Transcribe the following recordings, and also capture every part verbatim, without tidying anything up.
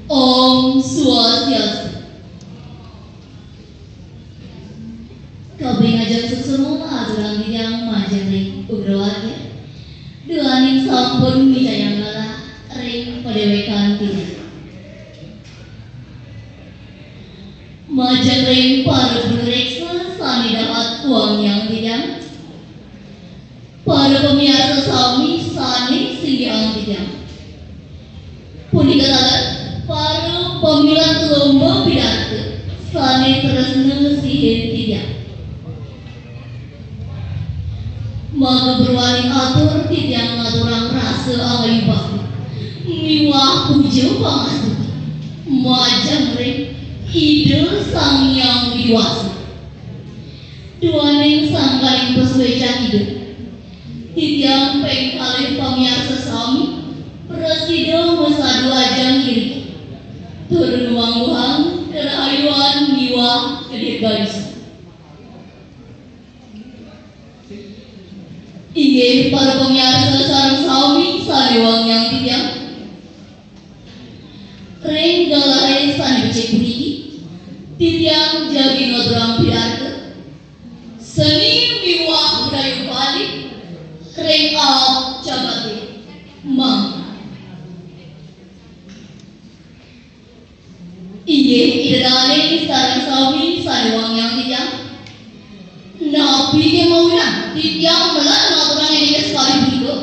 Om Swastiastu. Kaping ajeng suksma aturang titiang majeng ring Ugrawarya. Duaning sampun micayang galah ring padéwékan titiang. Majeng ring para panuréksa sané dahat wangiang titiang. Para pamiarsa sami sané singgihang titiang. Punika taler para pamilet lomba pidarta sané tresna sihin titiang. Maka bruaning atur titiang ngaturang rasa angayu bakti miwah puja pangastuti majeng ring Ida Sang Hyang Widhi Wasa. Duaning sangkaning pasuécan Ida, titiang ping kalih pamiarsa sami prasida masadu ajeng iriki tur ngwangguhang karahayuan miwah kadirgayu. Inggih para pamiarsa sareng sami sané wangiang titiang. Ring galahé sané becik puniki, titiang jagi ngaturang pidarta seni miwah budaya Bali ring aab jagaté. Mangkin. Inggih, Ida dané sareng sami sané wangiang titiang. Napi ké mawinan titiang melah ngaturang indika sakadi punika?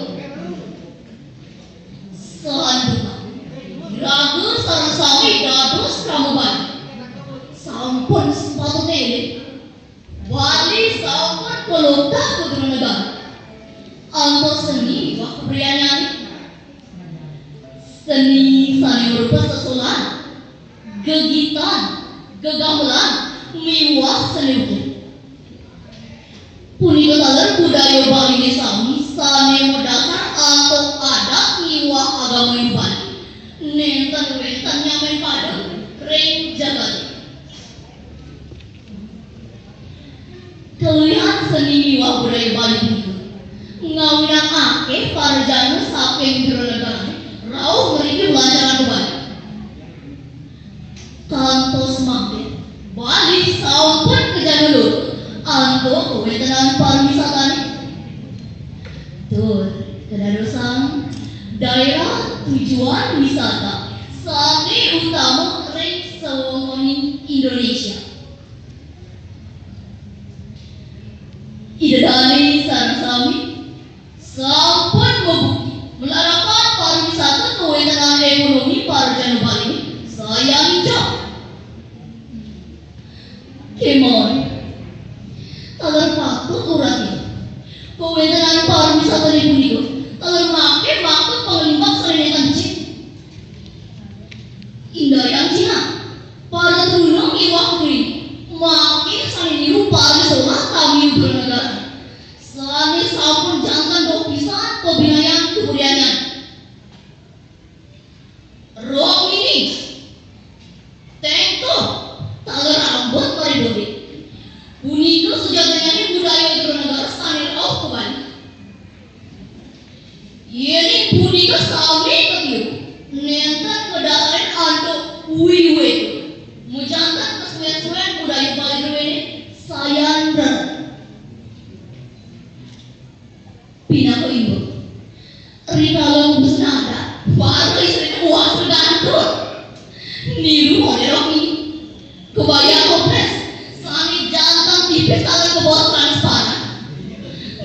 Santukan iraga sareng sami dados krama Bali. Sampun sepatutné éling. Bali sampun kaluntah ka dura negara. Antuk seni miwah kabudayanyané. Seni sané marupa sesolan, gegitan, gegamelan, miwah seni ukir. Punika taler budaya Baliné sami sané madasar antuk adat miwah agama Hindu Bali. Nénten wénten nyamén pada ring jagaté. Kaluihan seni miwah budaya Bali punika ngawinang akéh parajana saking jero negarané rauh mriki malancarang ka Bali. Kantos mangkin, Bali sampun kajana luhur antuk kawéntenan pariwisatané. Tur kadadosang daerah tujuan wisata sané utama ring sawewengkoning Indonesia. Ida dané sareng sami sampun mabukti malarapan pariwisata kawéntenan ékonomi parajana Bali sayan ical. Kémaon, taler patut uratian kawéntenan pariwisatané punika, taler maké makta panglimbak sané nénten becik. Indayang jinah, para truna miwah truna, maké sané niru para solah kami Ugranagara, sané sampun janten rauh pisan pabinayan kabudayanyané. Rok mini, téngkong, taler rambut paribondé. Punika sujatinnyané budaya Ugranagara sané rauh ka Bali. Yéning punika sami katiru, nénten kadasarin antuk wiwit. Majanten kasuén-suén budaya Bali druéné sayan rered. Pinaka imbah. Rikala ngubusin adat, para istriné puas magantung. Niru modél rok mini. Kebaya toplés, sané janten tipis taler kabaos transparan.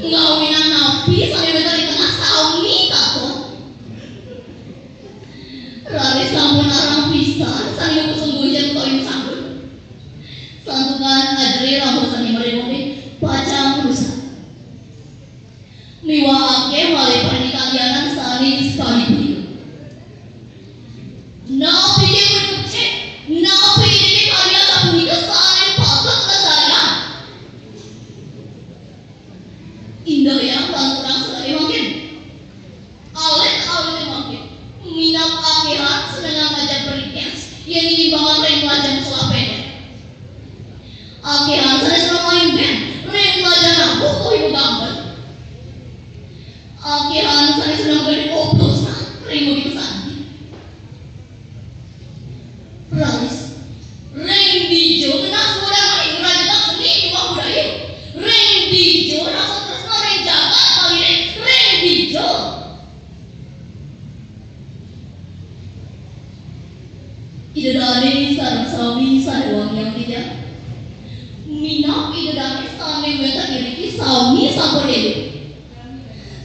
Ngawinang napi sané wénten ring tengah sami katon. Raris sampun arang pisan sané ngupus ungguh jan utawi masangkut. Santukan ajri rambut sané maribondé pacang rusak. Miwah akéh malih parindikan lianan sané sakadi punika. Napi ké punika becik? Napi ké karya sapunika sané patut kalestariang? Indayang lanturang selaé mangkin. Alit-alité mangkin minab akéhan senengang ngajeng perintis, yén imbang ring ngajeng sekolah pendek. Akéhan sané seneng main band ring ngajeng nabuh utawi magambar. Akéhan sané seneng gadahin oplosan ring mawi pesanggih. Ida dane sareng sami sane wangiang titiang. Minab ida dane sane wenten iriki sami sampun eling.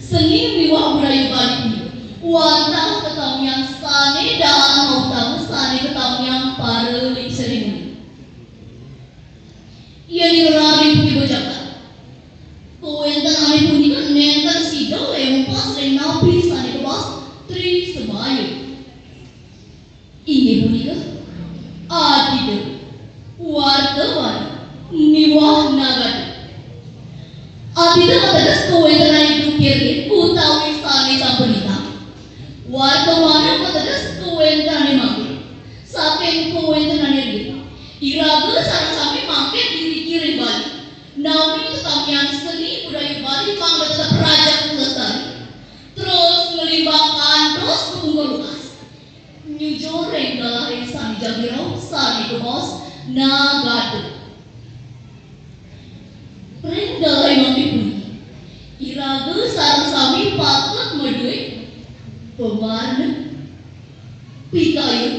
Seni miwah budaya Bali punika wantah tetamiang sane dahat mautama sane tetamiang para lingsir rimuni. Yen ira ratu ibu jagat, kawentenane punika nenten sida lempas ring napi sane kebaos Tri Semaya. Inggih punika, Adida, Wartawani, miwah Nagada. Adida kateges kawentenane dukir utawi sane sampun nitah. Wartawani kateges kawentenane mangkin. Saking kawentenane riin, iraga sareng sami mangkin iriki ring Bali. Nami tetamian seni budaya Bali mangda tetep rajeg lestari. Terus nglimbak kantos kapungkur lukas. Nyujur ring galahe sane jagi rauh sane kabaos Nagada. Ring galahe mangkin puniki, iraga sareng sami patut madue pamarna, pikayun,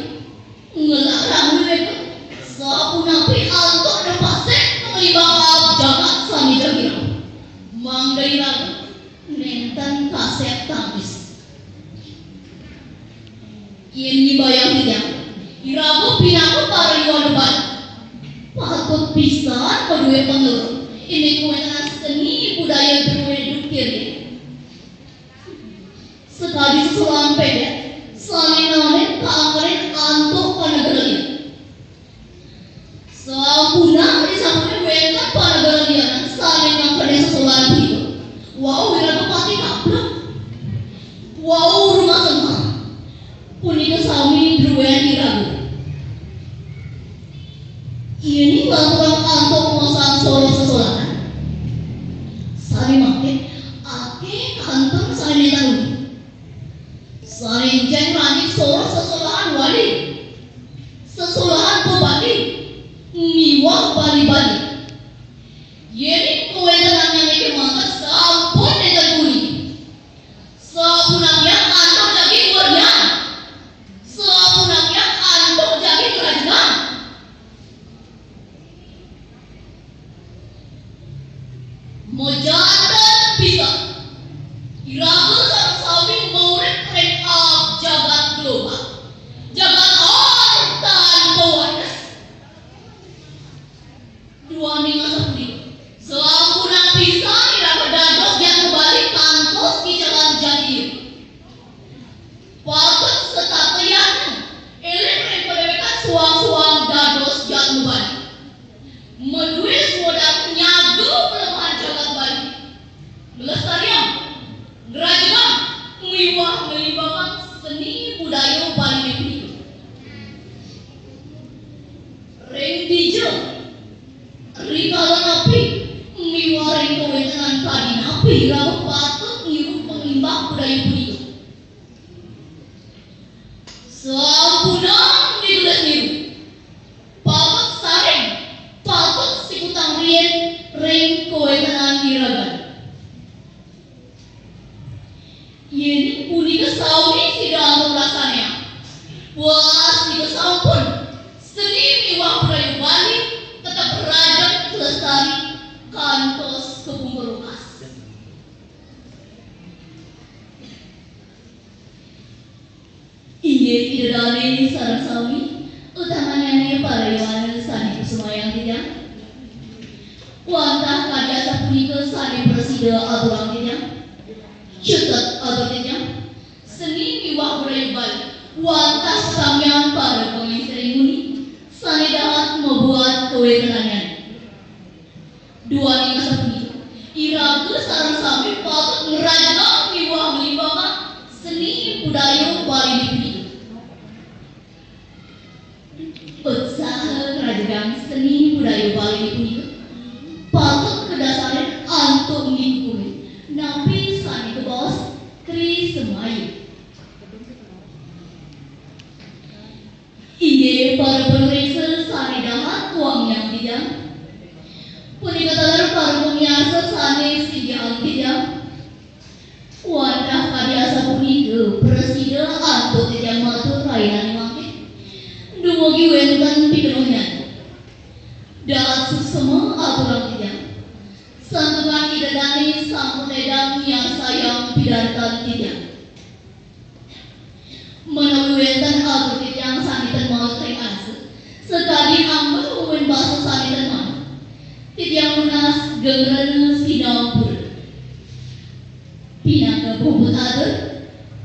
ngelarang luweka, sapunapi antuk nepasek nglimbak jagat sane jagi rauh. Mangda iraga nenten kasep tangkis. Yen nyibayang titiang, iraga pinaka para yuwana Bali, patut pisan madue pangerti indik kawentenan seni budaya druene dukir. Sakadi sesolahan pedet sane nalih kaangkenin antuk panegara lian. Sampunang risampune wenten panegara lianan sane ngangkenin sesolahan punika, wau iraga pati kaplek. Wau rumasengkah. Punika sami druen iraga. Yening lanturang antuk maosang soroh sesolahan, sane mangkin akeh kantun sane nenten uni. Sane encen ngranjing soroh sesolahan wali, sesolahan bupati, miwah bali-bali. Yening kawentenannyane kemanten sampun nenten uni, sapunapiang antuk jagi werdian, sapunapiang antuk jagi kerajegan. Majanten pisan, iraga sareng sami maurip ring aab jagat global, jagat aor tanpa wates. Duaning asapunika, sampunang pisan iraga dados jatmabali kantos kicalan jati diri. Patut setata yatna, eling ring padewekan suang-suang dados jatmabali. Madue swadarta nyaga palemahan jagat Bali. Nglestariang, ngrajegang, miwah nglimbakang seni budaya Bali punika. Ring dija, rikala napi, miwah ring kawentenan kadi napi iraga patut ngiru panglimbak budaya punika. Sampunang ditulis niru, patut saring, patut sikutang riin ring kawentenan iragane. Yening punika sami sida antuk laksanayang, puas nika sampun, seni miwah budaya Bali tetep rajeg lestari kantos kapungkur lukas. Inggih Ida dane sareng sami, utamannyane para yowana sane kusumayang titiang. Wantah kadi asapunika sane prasida aturang titiang. Cutet atur titiang, seni miwah budaya Bali, wantah samian para panglingsir rimuni, sane dahat mabuat kawentenannyane. Duaning asapunika, iraga sareng sami patut ngrajegang miwah nglimbakang seni budaya Bali punika. Utsaha ngrajegang seni budaya Bali punika patut kadasarin antuk ngikukuhin napi sane kabaos Tri Semaya. Inggih para pamiarsa sane dahat wangiang titiang. Punika taler para pamiarsa sane singgihang titiang. Wantah kadi asapunika prasida antuk titiang matur rahinane mangkin. Dumun pidartan titiang. Manawi wénten atur titiang sami ten maos ring arsa, sakadi anggon uwin basa sami ten manut, titiang nunas geng rena sinampura. Pinaka puput atur,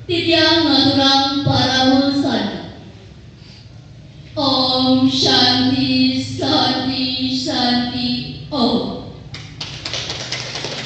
titiang ngaturang parama santi.